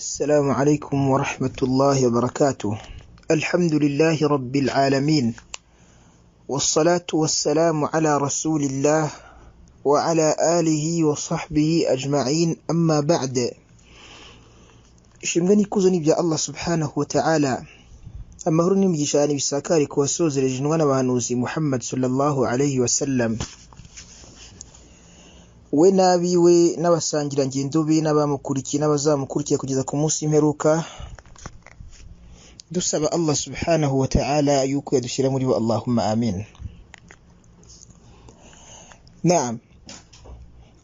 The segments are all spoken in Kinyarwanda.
السلام عليكم ورحمة الله وبركاته. الحمد لله رب العالمين، والصلاة والسلام على رسول الله وعلى آله وصحبه أجمعين، أما بعد. Ishimwe n'ikuzo ni ibya Allah subhanahu wa ta'ala, amahoro n'imigisha n'ibisakari ku wasozereje intumwa n'abahanuzi Muhammad sallallahu alayhi wa sallam, we n'abiwe n'abasangirangendo be n'abamukurikiye n'abazamukurikiye kugeza ku munsi w'imperuka. Dusaba Allah subhanahu wa ta'ala yuko yadushyira muri bo, Allahumma amin. Naam,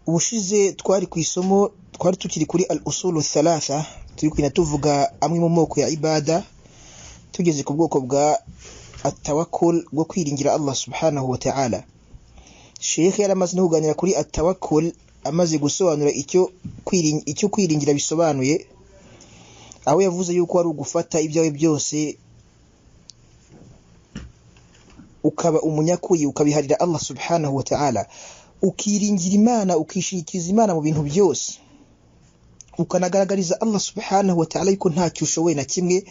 ubushize twari ku isomo, twari tukiri kuri al usulu thalatha, turi kugenda tuvuga amwe mu moko ya ibada, tugeze ku bwoko bwa atawakkul, bwo kwiringira Allah subhanahu wa ta'ala. Sheikh yari amaze no kuganira kuri atawakkul, amaze gusobanura icyo kwiringira bisobanuye, aho yavuze yuko ari ugufata ibyawe byose ukaba umunyakuri, ukabiharira Allah subhanahu wa ta'ala, ukiringira Imana, ukishingikiriza Imana mu bintu byose, ukanagaragariza Allah subhanahu wa ta'ala yuko ntacyo ushoboye na kimwe,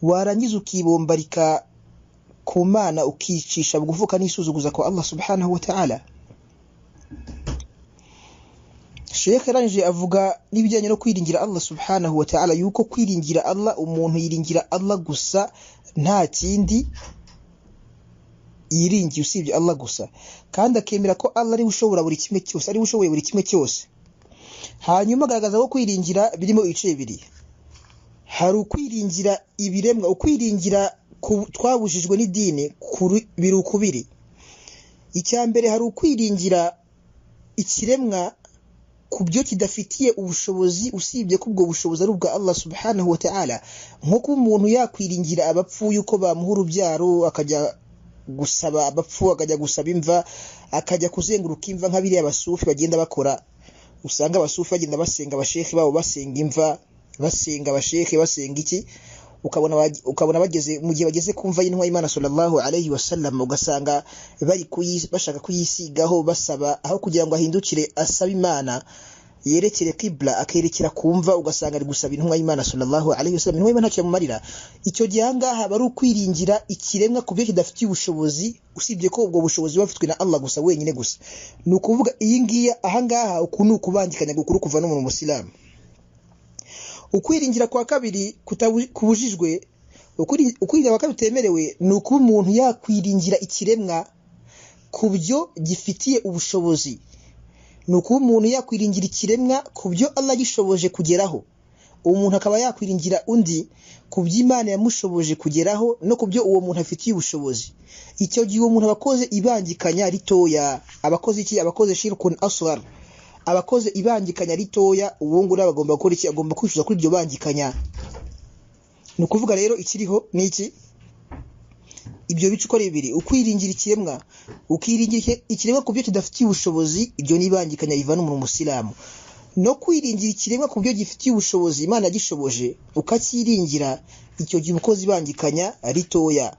warangiza ukibombarika ku Mana, ukicisha bugufi, ukanisuzuguza kwa Allah subhanahu wa ta'ala. Sheikh yarangije avuga n'ibijyanye no kwiringira Allah subhanahu wa ta'ala, yuko kwiringira Allah, umuntu yiringira Allah gusa, nta kindi yiringiye usibye Allah gusa, kandi akemera ko Allah ari we ushobora buri kimwe cyose, ari we ushoboye buri kimwe cyose. Hanyuma agaragaza ko kwiringira birimo ibice bibiri. Hari ukwiringira ibiremwa, ukwiringira twabujijwe n'idini biri ukubiri. Icya mbere, hari ukwiringira ikiremwa ku byo kidafitiye ubushobozi, usibye ko ubwo bushobozi ari ubwa Allah subhanahu wa ta'ala. Nko kuba umuntu yakwiringira abapfu yuko bamuha urubyaro, akajya gusaba abapfu, akajya gusaba imva, akajya kuzenguruka imva nka biriya abasufi bagenda bakora. Usanga abasufi bagenda basenga abashekhe babo, basenga imva, basenga abashekhe, basenga iki, ukabona bageze mu gihe bageze ku mva y'intumwa y'Imana sallallahu alayhi wa sallam, ugasanga bari bashaka kuyisigaho, basaba aho kugira ngo ahindukire asabe Imana, yerekere qibla, akerekera ku mva, ugasanga ari gusaba intumwa y'Imana sallallahu alayhi wa sallam. Intumwa y'Imana ntacyo yamumarira. Icyo gihe ahangaha bari ukwiringira ikiremwa ku byo kidafitiye ubushobozi, usibye ko ubwo bushobozi buba bufitwe na Allah gusa wenyine gusa. Ni ukuvuga iyi ngiyi ahangaha, uku ni ukubangikanya gukuru kuva no mu Musilamu. Ukwiringira kwa kabiri kubujijwe, ukwiringira kwa kabiri kutemerewe, ni ukuba umuntu yakwiringira ikiremwa ku byo gifitiye ubushobozi. Ni ukuba umuntu yakwiringira ikiremwa ku byo Allah gishoboje kugeraho. Umuntu akaba yakwiringira undi ku byo Imana yamushoboje kugeraho no ku byo uwo muntu afitiye ubushobozi. Icyo gihe uwo muntu aba akoze ibangikanya ritoya, aba akoze iki? Aba akoze shirkun asghar, aba akoze ibangikanya ritoya. Uwo nguwo agomba gukora iki? Agomba kwicuza kuri iryo bangikanya. Ni ukuvuga rero ikiriho ni iki? Ibyo bice uko ari bibiri, ukwiringira ikiremwa, ukiringira ikiremwa ku byo kidafitiye ubushobozi, ibyo ni ibangikanya rivana umuntu mu Musilamu. No kwiringira ikiremwa ku byo gifitiye ubushobozi, Imana yagishoboje, ukakiringira, icyo gihe ukoze ibangikanya ritoya.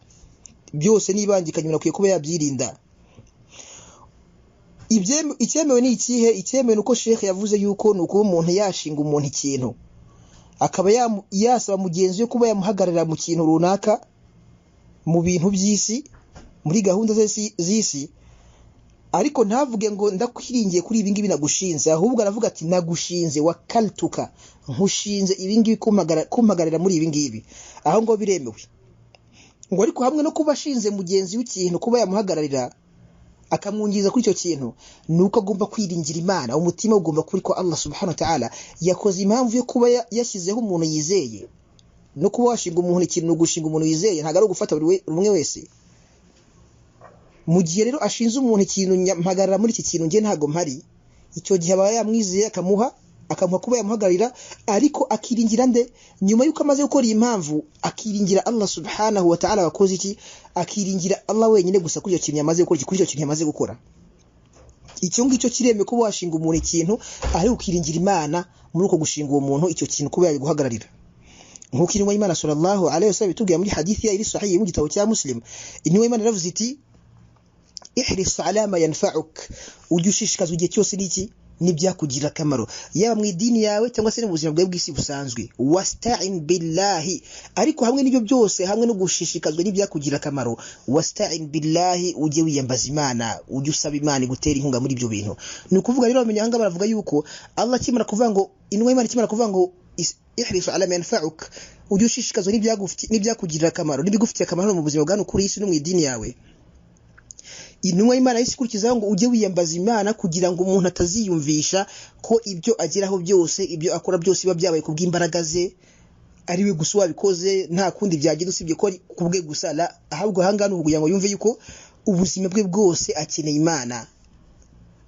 Byose ni ibangikanya, umuntu akwiye kuba yabyirinda. Icyemewe ni ikihe? Icyemewe ni uko Sheikh yavuze yuko ni ukuba umuntu yashinga umuntu ikintu, akaba yasaba mugenzi we kuba yamuhagararira mu kintu runaka, mu bintu by'isi, muri gahunda z'isi, ariko ntavuge ngo ndakwiringiye kuri ibi ngibi nagushinze, ahubwo aravuga ati nagushinze wakaltuka, nkushinze ibi ngibi kumpagararira muri ibi ngibi. Aho ngo biremewe. Ngo ariko hamwe no kuba ashinze mugenzi w'ikintu kuba yamuhagararira akamwungiriza kuri icyo kintu, ni uko agomba kwiringira Imana. Umutima ugomba kuri ko Allah subhanahu wa ta'ala yakoze impamvu yo kuba yashyizeho umuntu yizeye. No kuba washinga umuntu ikintu ni ugushinga umuntu yizeye, ntabwo ari ugufata buri umwe wese. Mu gihe rero ashinze umuntu ikintu, mpagarara muri iki kintu njye ntago mpari, icyo gihe aba yamwizeye, akamuha kuba yamuhagararira, ariko akiringira nde? Nyuma yuko amaze gukora iyi mpamvu, akiringira Allah subhanahu wa ta'ala. Wakoze iki? Akiringira Allah wenyine gusa kuri icyo kintu yamaze gukora, kuri icyo kintu yamaze gukora. Icyo ngicyo kiremewe kuba washinga umuntu ikintu, ariko ukiringira Imana muri uko gushinga uwo muntu icyo kintu kuba yabiguhagararira. Nk'uko intumwa y'Imana sallallahu alayhi wasallam itubwira muri hadithi ya iri sahihi mu gitabo cya Muslim, intumwa y'Imana yaravuze iti ihris ala ma yanfa'uk, ujye ushishikazwa igihe cyose n'iki? N'ibyakugirira akamaro, yaba mu idini yawe cyangwa se no mu buzima bwawe bw'isi busanzwe. Wasta'in billahi, ariko hamwe n'ibyo byose, hamwe no gushishikazwa n'ibyakugirira akamaro, wasta'in billahi, ujye wiyambaza Imana, ujye usaba Imana igutera inkunga muri ibyo bintu. Ni ukuvuga rero, bamenya ahangaha baravuga yuko Allah akimara kuvuga ngo, intumwa y'Imana ikimara kuvuga ngo ihris ala ma yanfa'uk, ujye ushishikazwa n'ibyakugirira akamaro n'ibigufitiye akamaro mu buzima bwa hano kuri iyi si no mu idini yawe, intumwa y'Imana yahise ikurikizaho ngo ujye wiyambaza Imana, kugira ngo umuntu ataziyumvisha ko ibyo ageraho byose, ibyo akora byose, biba byabaye kubw'imbaraga ze, ari we gusa wabikoze, nta kundi byagira usibye ko ari kubwe gusa. La, ahubwo ahangaha ni ukugira ngo yumve yuko ubuzima bwe bwose akeneye Imana.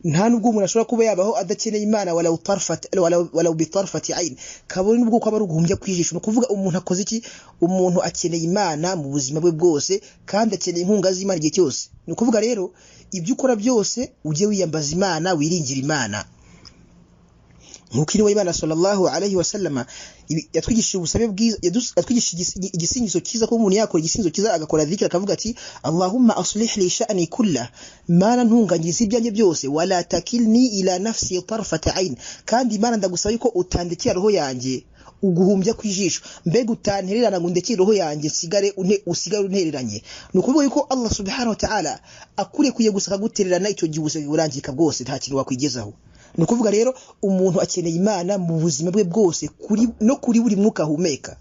Nta nubwo umuntu ashobora kuba yabaho adakeneye Imana, walau tarfat walau bitarfati ayn, kabone nubwo kwaba ari uguhumbya kwijisho. Ni ukuvuga umuntu akoze iki? Umuntu akeneye Imana mu buzima bwe bwose, kandi akeneye inkunga z'Imana igihe cyose. Ni ukuvuga rero, ibyo ukora byose ujye wiyambaza Imana, wiringira Imana, nk'uko intumwa y'Imana sallallahu alayhi wasallama yatwigishije ubusabe bwiza, yatwigishije igisingizo cyiza, ko umuntu yakora igisingizo cyiza, agakora dhikr, akavuga ati: "Allahumma aslih li sha'ni kullah", Mana ntunganyiriza ibyanjye byose, wala takilni ila nafsi tarfata ayn, kandi Imana ndagusaba yuko utandekera roho yanjye uguhumbya kw'ijisho, mbega utantererana ngo undekere roho yanjye nsigare usigare untereranye. Ni ukuvuga yuko Allah subhanahu wa ta'ala akurekuye gusa akagutererana, icyo gihe ubuzima burangirika bwose, nta kintu wakwigezaho. Ni ukuvuga rero, umuntu akeneye Imana mu buzima bwe bwose, kuri no kuri buri mwuka ahumeka,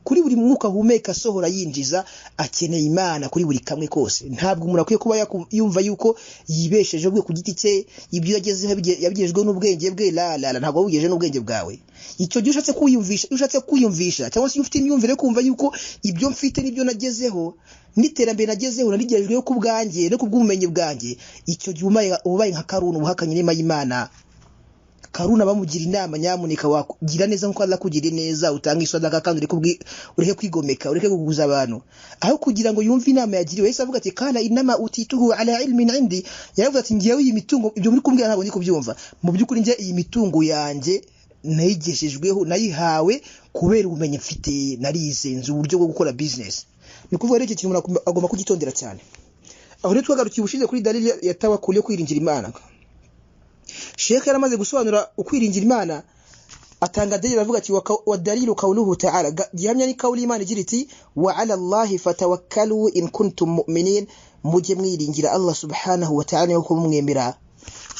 kuri buri mwuka ahumeka, asohora, yinjiza, akeneye Imana kuri buri kamwe kose. Ntabwo umuntu akwiye kuba yumva yuko yibesheje bwe ku giti cye, ibyo yagezeho yabigejejweho n'ubwenge bwe. La la la, ntabwo wabigejeje n'ubwenge bwawe. Icyo gihe ushatse kwiyumvisha, iyo ushatse kwiyumvisha cyangwa se iyo ufite imyumvire yo kumva yuko ibyo mfite n'ibyo nagezeho n'iterambere nagezeho narigejejweho ku bwanjye no ku bw'ubumenyi bwanjye, icyo gihe ubaye nka Karuna, ubuhakanye n'inema y'Imana. Karuna bamugira inama: "Nyamuneka wagira neza nkuko Allah akugiriye neza, utanga isadaka kandi ureke kwigomeka, ureke kuguza abantu." Aho kugira ngo yumve inama yagiriwe, yahise avuga ati: "Qala innama utituhu ala ilmin indi." Yaravuze ati: "Ngewe iyi mitungo, ibyo muri kumbwira ntabwo ndi kubyumva. Mu by'ukuri njye iyi mitungo yanjye nayigejejweho, nayihawe kubera ubumenyi mfite, narize, nzi uburyo bwo gukora business." Ni ukuvuga rero, icyo kintu umuntu agomba kugitondera cyane. Aho rero twagarukiye ubushize kuri dalili ya tawakkul, yo kwiringira Imana. Sheikh yaramaze gusobanura ukwiringira Imana, atanga dalili, aravuga ati: "Wa dalilu qawluhu ta'ala", gihamya ni kawuli Imana igira iti: "Wa ala Allahi fatawakkalu in kuntum mu'minin", mujye mwiringira Allah subhanahu wa ta'ala niba ko mumwemera,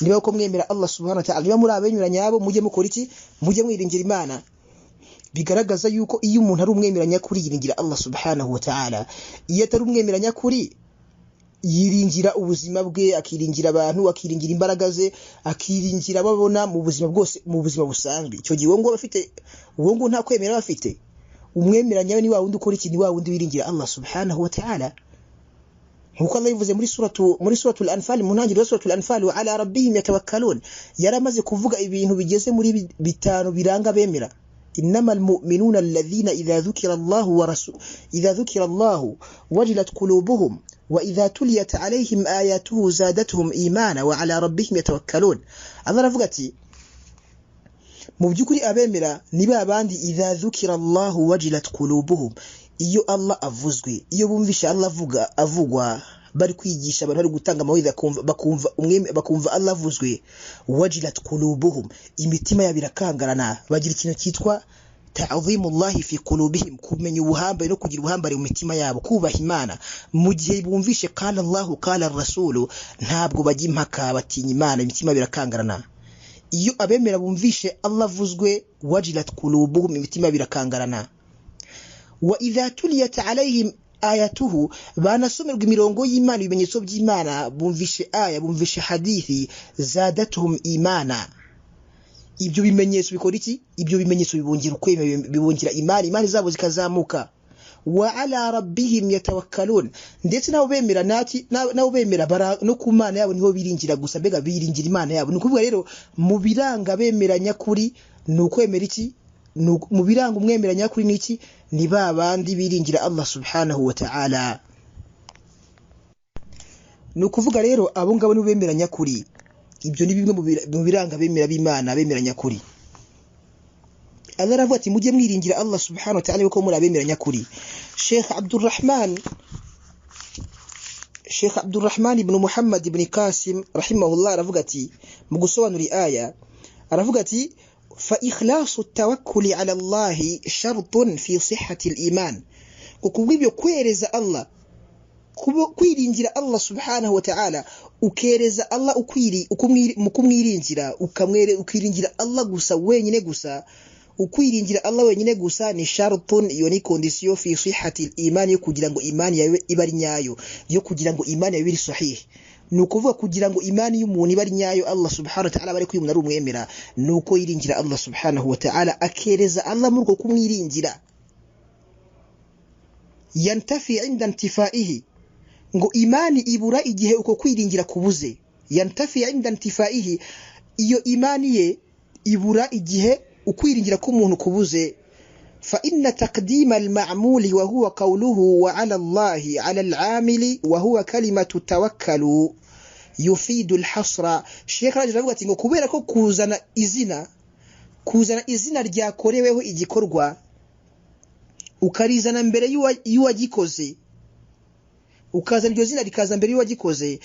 niba ko mwemera Allah subhanahu wa ta'ala, niba muri abenyura nyabo, mujye mukora iki? Mujye mwiringira Imana. Bigaragaza yuko iyo umuntu ari umwemera nyakuri yiringira Allah subhanahu wa ta'ala. Iyo atari umwemera nyakuri yiringira ubuzima bwe, akiringira abantu, akiringira imbaraga ze, akiringira ababona mu buzima bwose, mu buzima busanzwe. Icyo gihe uwo nguwo aba afite, uwo nguwo nta kwemera aba afite. Umwemera nyawe ni wa wundi ukora iki? Ni wa wundi wiringira Allah subhanahu wa ta'ala, nkuko Allah yivuze muri suratul Anfal, mu ntangiriro ya suratul Anfal: "Wa ala rabbihim yatawakkalun". Yaramaze kuvuga ibintu bigeze muri bitanu biranga bemera: إنما المؤمنون الذين إذا ذكر الله ورسول إذا ذكر الله وجلت قلوبهم وإذا تليت عليهم آياته زادتهم إيمانا وعلى ربهم يتوكلون. Allah aravuga ati: mu by'ukuri abemera ni ba bandi idha dhukira Allahu wajilat qulubuhum, iyo Allah avuzwe, iyo bumvishe Allah avuga, avugwa, bari kwigisha abantu, bari gutanga amawidha, bakumva umweme, bakumva Allah avuzwe, wajilat qulubuhum, imitima yabo irakangarana, bagira ikintu cyitwa ta'zimullahi fi qulubihim, kumenya ubuhambare no kugira ubuhambare mu mitima yabo, kubaha Imana. Mu gihe bumvishe qala Allahu, qala rasulu, ntabwo bajya impaka, batinya Imana, imitima birakangarana. Iyo abemera bumvishe Allah avuzwe, wajilat qulubuhum, imitima birakangarana. Wa idha tuliyat alayhim ayatuhu, banasomerwa imirongo y'Imana, ibimenyetso by'Imana, bumvishe aya, bumvishe hadithi, zadatuhum imana, ibyo bimenyetso bikora iki? Ibyo bimenyetso bibongera ukwemera, bibongera imani, imani zabo zikazamuka. Wa ala rabbihim yatawakkalun, ndetse nabo bemera nati nabo bemera no ku Mana yabo niho biringira gusa, mbega biringira Imana yabo. Ni ukuvuga rero, mu biranga bemera nyakuri ni ukwemera iki? Mu biranga umwemera nyakuri ni iki? Ni ba bandi biringira Allah subhanahu wa ta'ala. Ni ukuvuga rero, abo ngabo nibo bemera nyakuri. Ibyo ni bimwe mu biranga bemera b'Imana, bemera nyakuri. Allah aravuga ati: "Mujye mwiringira Allah subhanahu wa ta'ala ko muri abemera nyakuri." Sheikh Abdurrahman Sheikh Abdurrahman ibn Muhammad ibn Qasim rahimahullah aravuga ati mu gusobanura aya, aravuga ati: fa ikhlasu tawakkuli ala Allah shartun fi sihhati al-iman. Kubw'ibyo, kwereza Allah, kwiringira Allah subhanahu wa ta'ala, ukereza Allah ukwiri mu kumwiringira, ukamwere ukiringira Allah gusa, wenyine gusa, ukwiringira Allah wenyine gusa ni shartun, iyo ni condition, fi sihhati al-iman, yo kugira ngo imani yawe ibe ari nyayo, yo kugira ngo imani yawe ibe sahih. Ni ukuvuga, kugira ngo imani y'umuntu ibe ari nyayo, Allah subhanahu wa ta'ala bari umuntu ari umwemera, ni uko yiringira Allah subhanahu wa ta'ala, akereza Allah muri uko kumwiringira. Yantafi inda intifaihi, ngo imani ibura igihe uko kwiringira kubuze. Yantafi inda intifaihi, iyo imani ye ibura igihe ukwiringira k'umuntu kubuze. فإن تقديم المعمول وهو قوله وعلى الله على العامل وهو كلمة توكلوا يفيد الحصر. Sheikh Rajab aravuga ati ngo kubera ko kuzana izina ryakoreweho igikorwa, ukarizana mbere y'uwagikoze, ukazana iryo zina rikaza mbere y'uwagikoze,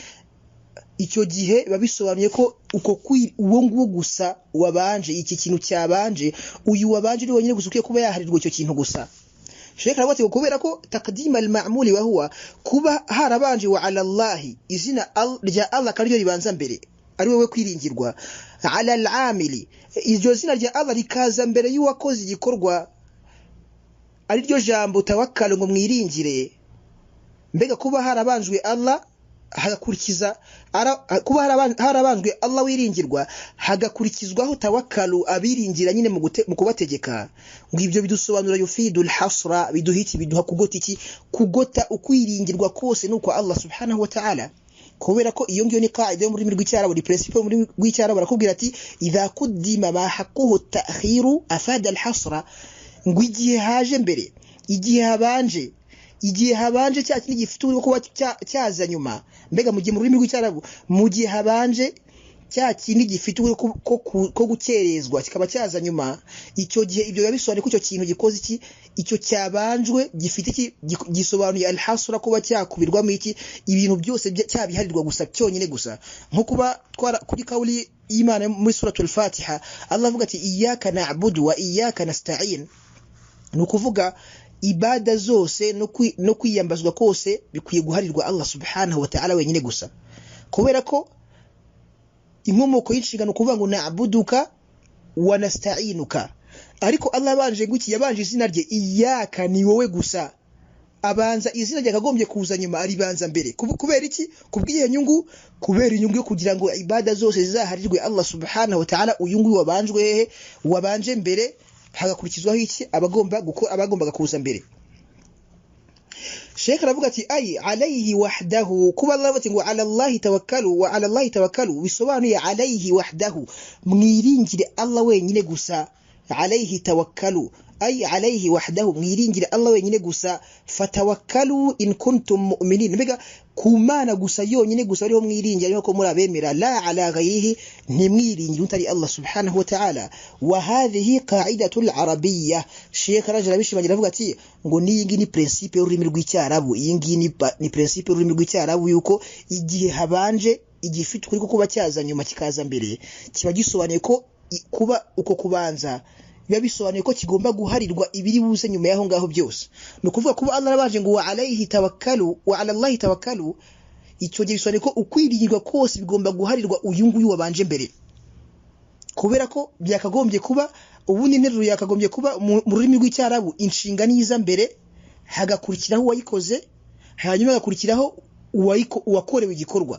icyo gihe biba bisobanuye ko uko uwo nguwo gusa wabanje, iki kintu cyabanje, uyu wabanje ni wenyine gusa ukwiye kuba yaharirwa icyo kintu gusa. Sheikh aravuga ati kubera ko taqdim al-ma'muli wa huwa, kuba harabanje wa ala Allah, izina rya Allah kariryo ribanza mbere, ari wowe kwiringirwa, ala al-amili, iryo zina rya Allah rikaza mbere y'uwakoze igikorwa, ari ryo jambo tawakkal, ngo mwiringire. Mbega kuba harabanjwe Allah, hagakurikiza kuba harabanjwe Allah wiringirwa, hagakurikizwaho tawakkalu, abiringira nyine mu kubategeka, ngo ibyo bidusobanura yufidu alhasra, biduha iki? Biduha kugota iki? Kugota ukwiringirwa kose nuko Allah subhanahu wa ta'ala. Kubera ko iyo ngiyo ni qaida yo mu rurimi rw'Icyarabu, ni principe yo mu rurimi rw'Icyarabu. Barakubwira ati: idha kuddima ma haqquhu ta'khiru afada alhasra. Ngo igihe haje mbere, igihe habanje cya kindi gifite uburyo kuba cyaza nyuma, mbega mu gihe mu rurimi rw'Icyarabu, mu gihe habanje cya kindi gifite uburyo ko gukerezwa kikaba cyaza nyuma, icyo gihe ibyo biba bisobanuye ko icyo kintu gikoze iki, icyo cyabanjwe gifite iki, gisobanuye alhasura, kuba cyakubirwamo iki, ibintu byose cyabiharirwa gusa, cyonyine gusa. Nko kuba twara kuri kawuli y'Imana muri suratul Fatiha, Allah avuga ati: iyyaka na'budu wa iyyaka nasta'in. Ni ukuvuga ibada zose no kwiyambazwa kose bikwiye guharirwa Allah subhanahu wa ta'ala wenyine gusa, kubera ko inkomoko y'inshinga ni ukuvuga ngo na'buduka wa nasta'inuka. Ariko Allah yabanje nguki? Yabanje izina rye, iyyaka, ni wowe gusa. Abanza izina ryakagombye kuza nyuma, aribanza mbere. Kubera iki? Kubw'iyo nyungu, kubera inyungu yo kugira ngo ibada zose zizaharirwe Allah subhanahu wa ta'ala, uyu nguyu wabanjwe hehe, wabanje mbere, hagakurikizwaho iki, abagomba gukora, abagombaga kuza mbere. Sheikh aravuga ati: ay alayhi wahdahu. Kuba Allah ati ngo ala Allahi tawakkalu, wa ala Allahi tawakkalu, bisobanuye alayhi wahdahu, mwiringire Allah wenyine gusa. Alayhi tawakkalu, ay alayhi wahdahu, mwiringire Allah wenyine gusa. Fatawakkalu in kuntum mu'minin, mbega ku Mana gusa yonyine gusa ariho mwiringira, ariho ko muri abemera. La ala ghayrihi, ntimwiringire utari Allah subhanahu wa ta'ala. Wa hadhihi qa'idatu al-arabiyya. Sheikh Rajab arabishimangira, avuga ati ngo n'iyi ngiyi ni principe y'ururimi rw'Icyarabu, iyi ngiyi ni principe y'ururimi rw'Icyarabu, yuko igihe habanje igifite ukuri ko kuba cyaza nyuma kikaza mbere, kiba gisobanuye ko kuba uko kubanza biba bisobanuye ko kigomba guharirwa ibiri buze nyuma y'aho ngaho byose. Ni ukuvuga kuba Allah arabaje ngo wa alayhi tawakkalu, wa ala Allahi tawakkalu, icyo gihe bisobanuye ko ukwiringirwa kose bigomba guharirwa uyu nguyu wabanje mbere, kubera ko byakagombye kuba ubundi interuro yakagombye kuba mu rurimi rw'Icyarabu, inshinga niza mbere, hagakurikiraho uwayikoze, hanyuma hagakurikiraho uwakorewe igikorwa.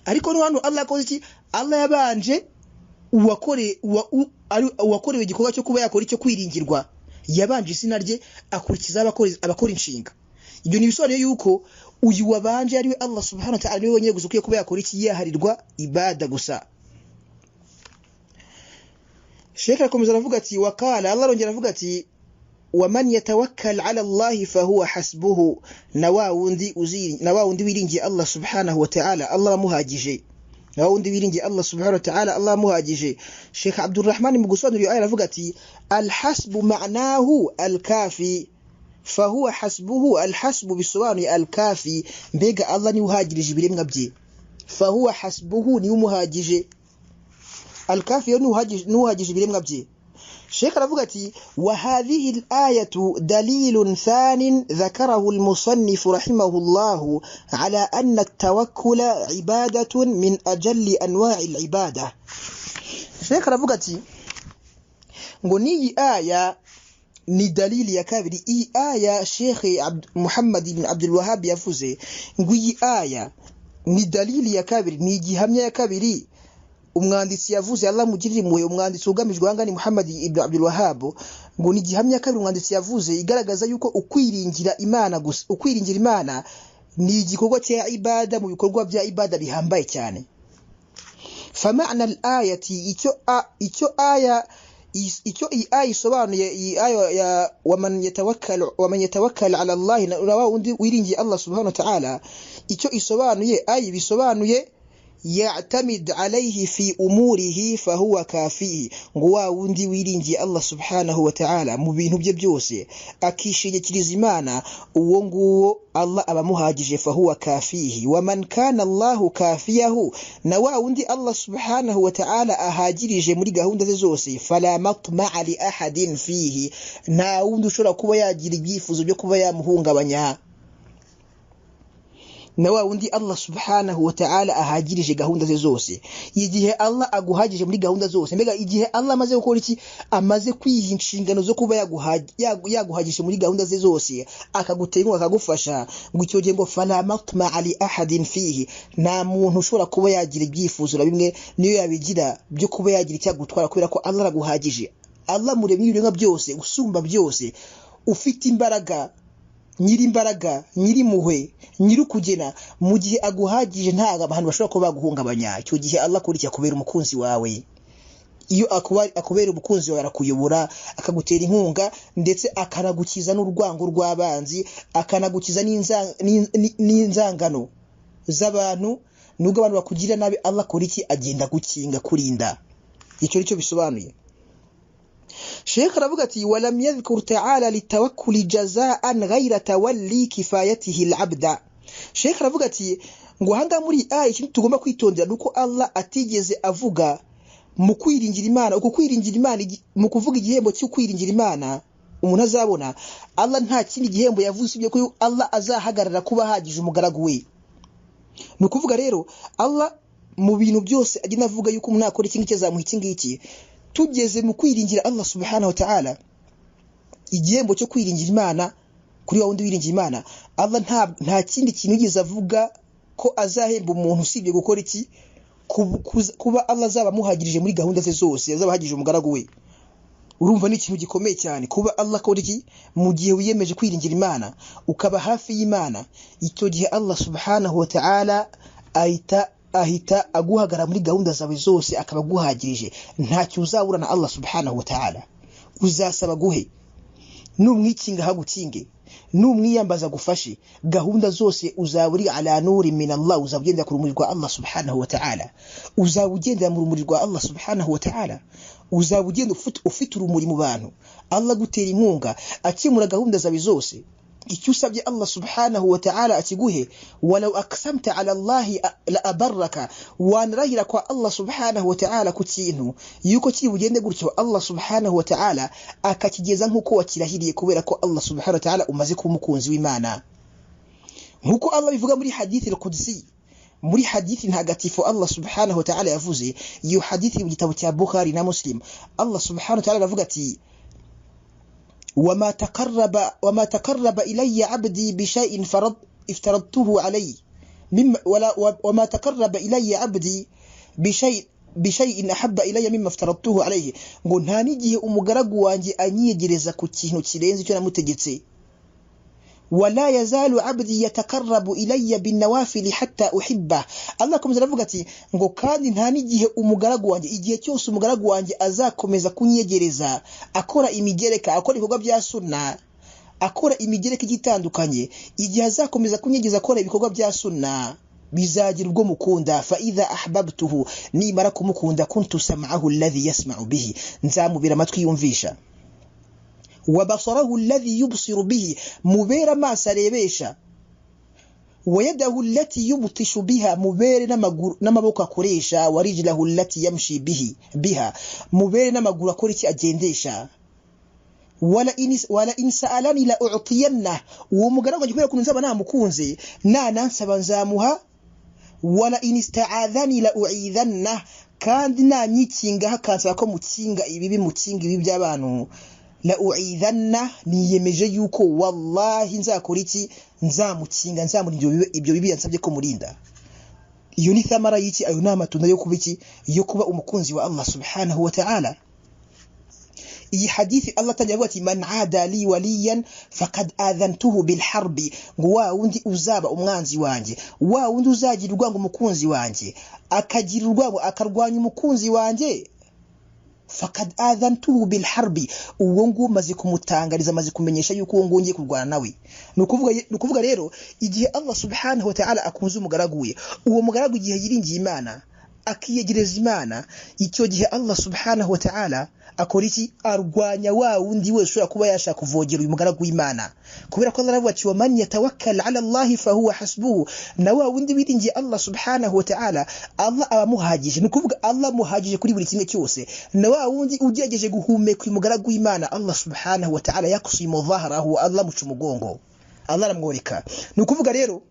Ariko no hano Allah yakoze iki? Allah yabanje uwakorewe igikorwa cyo kuba yakora icyo kwiringirwa, yabanje izina rye, akurikiza abakora inshinga. Ibyo ni ibisobanuye yuko uyu wabanje ariwe Allah subhanahu wa ta'ala, niwe wenyine gusa ukwiye kuba yakora iki, yaharirwa ibada gusa. Sheikh arakomeza aravuga ati: wakala, Allah arongera avuga ati: waman yatawakkal ala Allahi fahuwa hasbuhu. Na wa wundi wiringiye Allah subhanahu wa ta'ala, Allah amuhagije. Na wa wundi wiringiye Allah subhanahu wa ta'ala, Allah amuhagije. Sheikh Abdurrahman mu gusobanura iyo aya aravuga ati: alhasbu ma'nahu alkafi. Fahuwa hasbuhu, alhasbu bisobanuye alkafi, mbega Allah niwe uhagirije ibiremwa bye. Fahuwa hasbuhu, niwe umuhagije, alkafi yo niwe uhagije ibiremwa bye. Sheikh aravuga ati: wa hadhihi al-ayatu dalilun thanin dhakarahu al-musannif rahimahullah ala anna at-tawakkula ibadatun min ajalli anwa'i al-ibada. Sheikh aravuga ati ngo n'iyi aya ni dalili ya kabiri. Iyi aya Sheikh Muhammad ibn Abdul Wahhab yavuze ngo iyi aya ni dalili ya kabiri, ni igihamya ya kabiri umwanditsi yavuze, Allah mugirire impuhwe. Umwanditsi ugamijwe aha ngaha ni Muhammad ibn Abdul Wahhab. Ngo ni igihamya ya kabiri umwanditsi yavuze igaragaza yuko ukwiringira Imana gusa, ukwiringira Imana ni igikorwa cya ibada mu bikorwa bya ibada bihambaye cyane. Fama'na al-ayati, icyo aya icyo iyi aya isobanuye, iyi aya ya waman yatawakkal ala Allah, na wa wundi wiringiye Allah subhanahu wa ta'ala, icyo isobanuye, ayi bisobanuye ya'tamid alayhi fi umurihi fahuwa kafihi, ngo wa wundi wiringiye Allah subhanahu wa ta'ala mu bintu bye byose, akishingikiriza Imana, uwo nguwo Allah aba amuhagije. Fahuwa kafihi. Wa man kana Allahu kafiyahu, na wa wundi Allah subhanahu wa ta'ala ahagirije muri gahunda ze zose, fala matma'a li ahadin fihi, nta wundi ushobora kuba yagira ibyifuzo byo kuba yamuhungabanya. Na wa wundi Allah subhanahu wa ta'ala ahagirije gahunda ze zose, igihe Allah aguhagije muri gahunda zose, mbega igihe Allah amaze gukora iki, amaze kwiha inshingano zo kuba yaguhagije muri gahunda ze zose, akagutera inkunga, akagufasha, ngo icyo gihe ngo fala matma'a li ahadin fihi, nta muntu ushobora kuba yagira ibyifuzo na bimwe, niyo yabigira, byo kuba yagira icyo agutwara, kubera ko Allah araguhagije. Allah muremyi w'ibiremwa byose, usumba byose, ufite imbaraga, nyiri imbaraga, nyiri impuhwe, nyiri ukugena, mu gihe aguhagije nta abantu bashobora kuba baguhungabanya. Icyo gihe Allah akurikiye akubera umukunzi wawe. Iyo akubera umukunzi wawe, arakuyobora, akagutera inkunga, ndetse akanagukiza n'urwango rw'abanzi, akanagukiza n'inzangano z'abantu. Nubwo abantu bakugirira nabi, Allah akora iki? Agenda agukinga, kurinda. Icyo nicyo bisobanuye. Sheikh aravuga ati: walam yadhkur ta'ala litawakkuli jazaan ghayra tawalli kifayatihi al-abda. Sheikh aravuga ati ngo ahangaha muri iyi aya ikintu tugomba kwitondera ni uko Allah atigeze avuga mu kwiringira Imana, uku kwiringira Imana, mu kuvuga igihembo cyo kwiringira Imana umuntu azabona, Allah nta kindi gihembo yavuze usibye ko Allah azahagarara kuba ahagije umugaragu we. Ni ukuvuga rero Allah mu bintu byose agenda avuga yuko umuntu nakora iki ngiki azamuha iki ngiki, tugeze mu kwiringira Allah subhanahu wa ta'ala, igihembo cyo kwiringira Imana kuri wa wundi wiringira Imana, Allah nta kindi kintu yigeze avuga ko azahemba umuntu usibye gukora iki? Kuba Allah azaba amuhagirije muri gahunda ze zose, azaba ahagije umugaragu we. Urumva ni ikintu gikomeye cyane kuba Allah akora iki? Mu gihe wiyemeje kwiringira Imana, ukaba hafi y'Imana, icyo gihe Allah subhanahu wa ta'ala ahita aguhagara muri gahunda zawe zose, akaba aguhagirije, ntacyo uzabura na Allah subhanahu wa ta'ala. Uzasaba guhe, numwikinga hagukinge, numwiyambaza agufashe, gahunda zose uzaba uri ala nuri min Allah, uzaba ugendera ku rumuri rwa Allah subhanahu wa ta'ala, uzaba ugendera mu rumuri rwa Allah subhanahu wa ta'ala, uzaba ugenda ufite urumuri mu bantu, Allah agutera inkunga, akemura gahunda zawe zose. Icyo usabye Allah subhanahu wa ta'ala akiguhe. Walau aqsamta ala Allahi la abarraka, wanarahira kwa Allah subhanahu wa ta'ala ku kintu yuko kiri bugende gutyo, Allah subhanahu wa ta'ala akakigeza nk'uko wakirahiriye, kubera ko Allah subhanahu wa ta'ala umaze kuba umukunzi w'Imana, nk'uko Allah bivuga muri hadithi al-Qudsi, muri hadithi ntagatifu Allah subhanahu wa ta'ala yavuze. Iyo hadithi mu gitabo cya Bukhari na Muslim, Allah subhanahu wa ta'ala aravuga ati: وما تقرب إلي عبدي بشيء فرض افترضته عليه مما ولا وما تقرب إلي عبدي بشيء أحب إلي مما افترضته عليه, ngo nta n'igihe umugaragu wanjye anyiyegereza ku kintu kirenze icyo namutegetse. Wala yazalu abdi yataqarrabu ilayya bin-nawafil hatta uhibba. Allah akomeza aravuga ati ngo kandi nta n'igihe umugaragu wanjye, igihe cyose umugaragu wanjye azakomeza kunyegereza akora imigereka, akora ibikorwa bya sunna, akora imigereka igiye itandukanye, igihe azakomeza kunyegereza akora ibikorwa bya sunna, bizagira ubwo mukunda. Fa idha ahbabtuhu, nimara kumukunda, kuntu sam'ahu alladhi yasma'u bihi, nzamubera amatwi yumvisha. Wa basarahu alladhi yubsiru bihi, mubere amaso arebesha. Wa yadahu allati yubtishu biha, mubere n'amaboko akoresha. Wa rijlahu allati yamshi biha, mubere n'amaguru akora iki, agendesha. Wala in sa'alani la u'tiyanna, uwo mugaragu wanjye kubera ukuntu nzaba namukunze, nanansaba nzamuha. Wala in ista'adhani la u'idhanna, kandi nanyikinga hakansaba ko mukinga ibibi, mukinga ibibi by'abantu, la u'idhanna, niyemeje yuko wallahi nzakora iki, nzamukinga, nzamurinda ibyo bibi yansabye ko murinda. Iyo ni thamara y'iki, ayo ni amatunda yo kuba iki, yo kuba umukunzi wa Allah subhanahu wa ta'ala. Iyi hadithi Allah atangira avuga ati man ada li waliyan faqad adhantuhu bil harbi, ngo wa wundi uzaba umwanzi wanjye, wa wundi uzagira urwango umukunzi wanjye, akagira urwango akarwanya umukunzi wanjye, faqad adhantuhu bil harbi, uwo nguwo maze kumutangariza, maze kumenyesha yuko uwo nguwo ngiye kurwana nawe. Ni ukuvuga rero igihe Allah subhanahu wa ta'ala akunze umugaragu we, uwo mugaragu igihe yiringiye Imana akiyegereza Imana, icyo gihe Allah subhanahu wa ta'ala akora iki, arwanya wa wundi wese ushobora kuba yashaka kuvogera uyu mugaragu w'Imana, kubera ko Allah aravuga ati wa man yatawakkal ala Allah fahuwa hasbuhu, na wa wundi wiringiye Allah subhanahu wa ta'ala Allah abamuhagije. Ni ukuvuga Allah amuhagije kuri buri kimwe cyose. Na wa wundi ugerageje guhumeka uyu mugaragu w'Imana, Allah subhanahu wa ta'ala yakusimu dhahrahu, Allah amuca umugongo, Allah aramworeka. Ni ukuvuga rero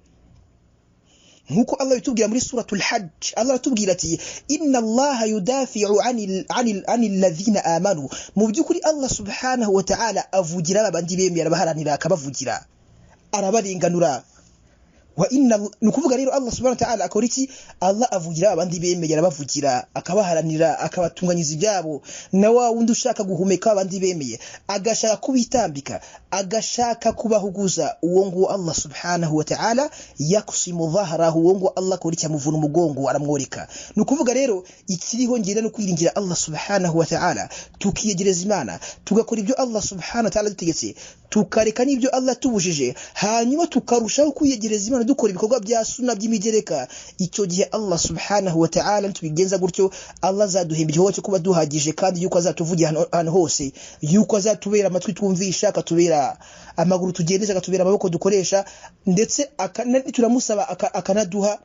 nkuko Allah bitubwira muri suratul Hajj, Allah aratubwira ati inna Allaha yudafi'u anil ladhina amanu, mu by'ukuri Allah subhanahu wa ta'ala avugira abandi bemeye, arabaharanira, akabavugira, arabarenganura. Wa inna, ni ukuvuga rero Allah subhanahu wa ta'ala akora iki, Allah avugira abandi bemeye, arabavugira, akabaharanira, akabatunganyiza ibyabo. Na wa wundi ushaka guhumeka abandi bemeye, agashaka kubitambika, agashaka kubahuguza, uwo nguwo Allah subhanahu wa ta'ala yakusimu dhahrahu, uwo nguwo Allah akora iki, amuvuna umugongo, aramworeka. Ni ukuvuga rero ikiriho ngenda no kwiringira Allah subhanahu wa ta'ala, tukiyegereza Imana, tugakora ibyo Allah subhanahu wa ta'ala dutegetse, tukareka n'ibyo Allah tubujije, hanyuma tukarushaho kwiyegereza Imana dukora ibikorwa bya sunna by'imigereka. Icyo gihe Allah subhanahu wa ta'ala nitubigenza gutyo, Allah azaduhemba igikorwa cyo kuba duhagije, kandi yuko azatuvugira ahantu hose, yuko azatubera amatwi twumvisha, akatubera amaguru tugendesha, akatubera amaboko dukoresha, ndetse turamusaba akanaduha,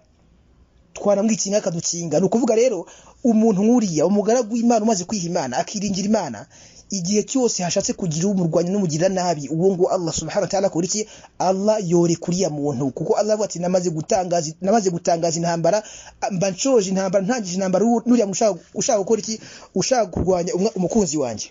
twanamwikinga akadukinga. Ni ukuvuga rero umuntu nk'uriya, umugaragu w'Imana umaze kwiha Imana, akiringira Imana, igihe cyose hashatse kugira umurwanya n'umugirira nabi, uwo ngo Allah subhanahu wa ta'ala akora iki, Allah yore kuriya muntu, kuko Allah avuga ati namaze gutangaza intambara, mba nshoje intambara, ntangije intambara nuriya ushaka gukora iki, ushaka kurwanya umukunzi wanjye.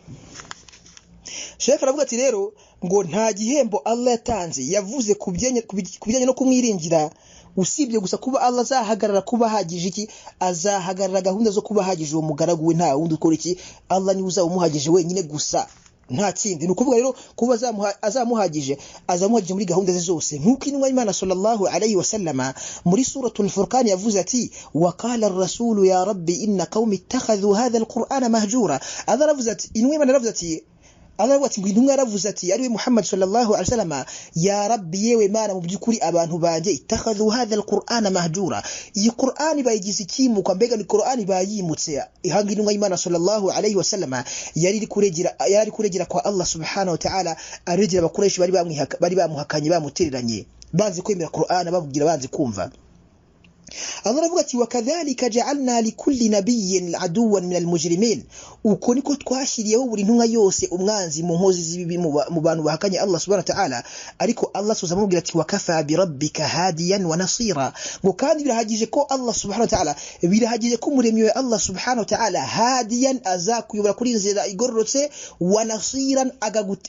Sheikh aravuga ati rero ngo nta gihembo Allah yatanze yavuze ku bijyanye no kumwiringira, usibye gusa kuba Allah azahagarara kuba ahagije iki, azahagarara gahunda zo kuba ahagije uwo mugaragu we, nta wundi ukora iki, Allah niwe uzaba umuhagije wenyine gusa, nta kindi. Ni ukuvuga rero kuba azamuhagije, azamuhagije muri gahunda ze zose, nk'uko intumwa y'Imana sallallahu alayhi wa sallama muri suratul Furqan yavuze ati wa qala ar-rasulu ya rabbi inna qaumi ittakhadhu hadha al-qur'ana mahjura. Allah aravuze ati, intumwa y'Imana yaravuze ati, Allah aravuga ati ngo intumwa yaravuze ati ariwe Muhammad sallallahu alaihi wasallam, ya rabbi, yewe Mana, mu by'ukuri abantu banjye ittakhadhu hadha al-qur'ana mahjura, iyi Qur'ani bayigize ikimukwa, mbega ni Qur'ani bayimutse. Ihanga intumwa y'Imana sallallahu alaihi wasallam yari kuregera kwa Allah subhanahu wa ta'ala, aregera abakoresha bari bamuhakanye, bamutereranye, banze kwemera Qur'ani, babwira banze kumva. Allah aravuga ati wakadhalika ja'alna likulli nabiyyin aduwan min almujrimin, uko niko twashyiriyeho buri ntumwa yose umwanzi mu nkozi z'ibibi, mu bantu bahakanye Allah subhanahu wa ta'ala. Ariko Allah soza amubwira ati wakafa bi rabbika hadiyan wa nasira, ngo kandi birahagije ko Allah subhanahu wa ta'ala, birahagije ko umuremyi we Allah subhanahu wa ta'ala hadiyan azakuyobora kuri nzira igororotse, wa nasiran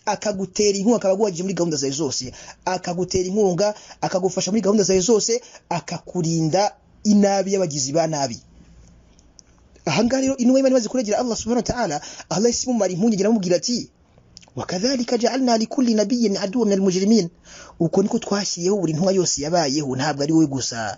akagutera inkunga, akabaguhagije muri gahunda zawe zose, akagutera inkunga, akagufasha muri gahunda zawe zose, akakurinda inabi y'abagizi ba nabi. Ahangaha rero intumwa y'Imana imaze kuregera Allah subhanahu wa ta'ala, Allah yahise imumara impungenge aramubwira ati wakadhalika ja'alna likulli nabiyyin aduwwan min almujrimin, uko niko twashyiriyeho buri ntumwa yose yabayeho, ntabwo ari wowe gusa.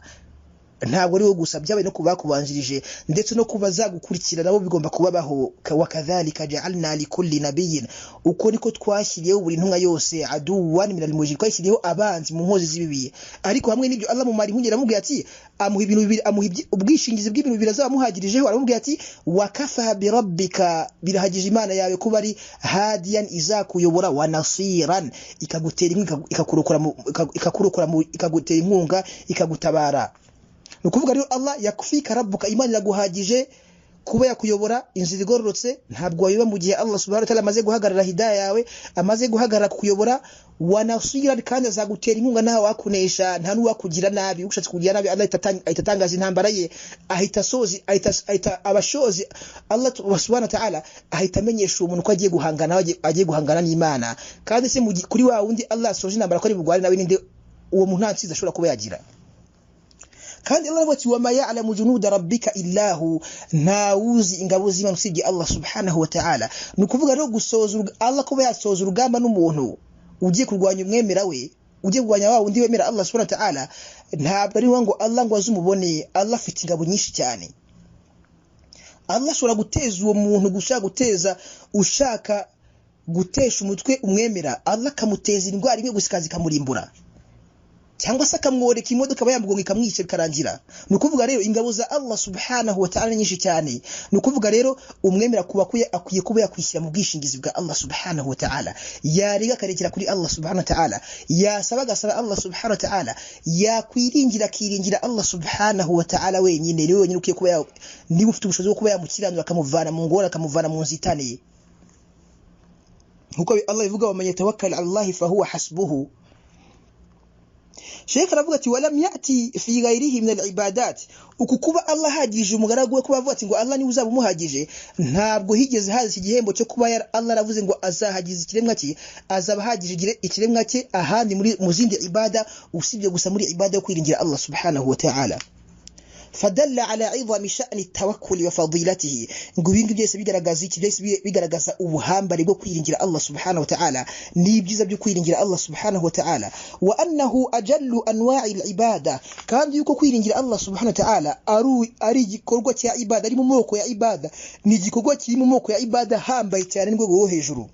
Ntabwo ari wowe gusa byabaye, no ku bakubanjirije ndetse no ku bazagukurikira nabo bigomba kubabaho. Wakadhalika ja'alna likulli nabiyyin, uko niko twashyiriyeho buri ntumwa yose, aduwan minal mujrimin, twashyiriyeho abanzi mu nkozi z'ibibi. Ariko hamwe n'ibyo, Allah mumara impungenge, aramubwira ati, amuha ibintu bibiri, amuha ubwishingizi bw'ibintu bibiri azaba amuhagirijeho. Aramubwira ati: wakafa birabbika, birahagije Imana yawe kuba ari hadiyan, izakuyobora, wa nasiran, ikagutera inkunga, ikakurokora, ikagutera inkunga, ikagutabara. Ni ukuvuga rero, Allah yakfika rabbuka, Imana iraguhagije kuba yakuyobora inzira igororotse. Ntabwo wayoba mu gihe Allah subhanahu wa ta'ala amaze guhagarara hidaya yawe, amaze guhagarara kukuyobora. Wa nasiran, kandi azagutera inkunga, nta wakunesha, nta n'uwakugira nabi. Ushatse kugira nabi, Allah ahita atangaza intambara ye, ahita asozi, ahita abashozi. Allah subhanahu wa ta'ala ahita amenyesha uwo muntu ko agiye guhangana, agiye guhangana n'Imana. Kandi se kuri wa wundi Allah asoje intambara ko ari bugwane nawe, ninde uwo muntu? Nta ntsinzi ashobora kuba yagira. Kandi Allah aravuga ati: wama ya'lamu junuda rabbika illahu, ntawuzi ingabo z'Imana usibye Allah subhanahu wa ta'ala. Ni ukuvuga rero, gusoza Allah kuba yasoza urugamba n'umuntu ugiye kurwanya umwemera we, ugiye kurwanya wa wundi wemera Allah subhanahu wa ta'ala, ntabwo ari ngo Allah ngo azumubone. Allah afite ingabo nyinshi cyane. Allah ashobora guteza uwo muntu gushaka guteza, ushaka gutesha umutwe umwemera, Allah akamuteza indwara imwe gusa ikaza ikamurimbura, cyangwa se akamworeka imodoka aba yamugonga ikamwica, bikarangira. Ni ukuvuga rero, ingabo za Allah subhanahu wa ta'ala ni nyinshi cyane. Ni ukuvuga rero, umwemera kuba akwiye kuba yakwishyira mu bwishingizi bwa Allah subhanahu wa ta'ala, yarega akarekera kuri Allah subhanahu wa ta'ala, yasaba agasaba Allah subhanahu wa ta'ala, yakwiringira akiringira Allah subhanahu wa ta'ala wenyine. Niwe wenyine ukwiye kuba niba ufite ubushobozi bwo kuba yamukiranura, akamuvana mu ngorane, akamuvana mu nzitane, nkuko Allah ivuga: waman yatawakkal ala Allahi fahuwa hasbuhu. Sheikh aravuga ati: walam yati fi ghairihi min al-ibadat. Uku kuba Allah ahagije umugaragu we, kuba avuga ati ngo Allah niwe uzaba umuhagije, ntabwo higeze haza iki gihembo cyo kuba Allah aravuze ngo azahagiza ikiremwa cye, azaba ahagije ikiremwa cye ahandi muri mu zindi ibada, usibye gusa muri ibada yo kwiringira Allah subhanahu wa ta'ala. Fadalla ala idhami sha'ni tawakkuli wa fadilatihi. Ngo ibi ngibi byose bigaragaza iki? Byose bigaragaza ubuhambare bwo kwiringira Allah subhanahu wa ta'ala n'ibyiza byo kwiringira Allah subhanahu wa ta'ala. Wa annahu ajallu anwa'i al-ibada, kandi yuko kwiringira Allah subhanahu wa ta'ala ari igikorwa cya ibada, ari mu moko ya ibada, ni igikorwa kiri mu moko ya ibada hambaye cyane n'urwego rwo hejuru.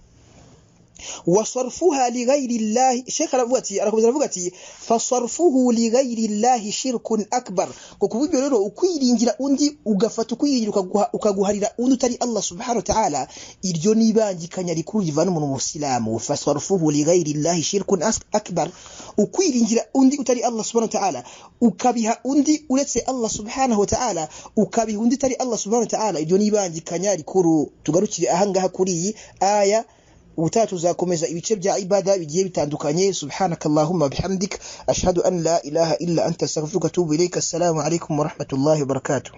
Wasarfuha lighairi llahi, Sheikh aravuga ati, arakomeza aravuga ati: fasarfuhu lighairi llahi shirkun akbar. Ngo kuba ibyo rero, ukwiringira undi, ugafata ukwiringira ukaguharira undi utari Allah subhanahu wa ta'ala, iryo ni ibangikanya rikuru rivana umuntu mu Busilamu. Fasarfuhu lighairi llahi shirkun akbar, ukwiringira undi utari Allah subhanahu wa ta'ala, ukabiha undi uretse Allah subhanahu wa ta'ala, ukabiha undi utari Allah subhanahu wa ta'ala, iryo ni ibangikanya rikuru. Tugarukire ahangaha kuri iyi aya. Ubutaha tuzakomeza ibice bya ibada bigiye bitandukanye. Subhanakallahumma bihamdik, ashhadu an la ilaha illa anta, astaghfiruka wa atubu ilayka. Assalamu alaikum wa rahmatullahi wa barakatuh.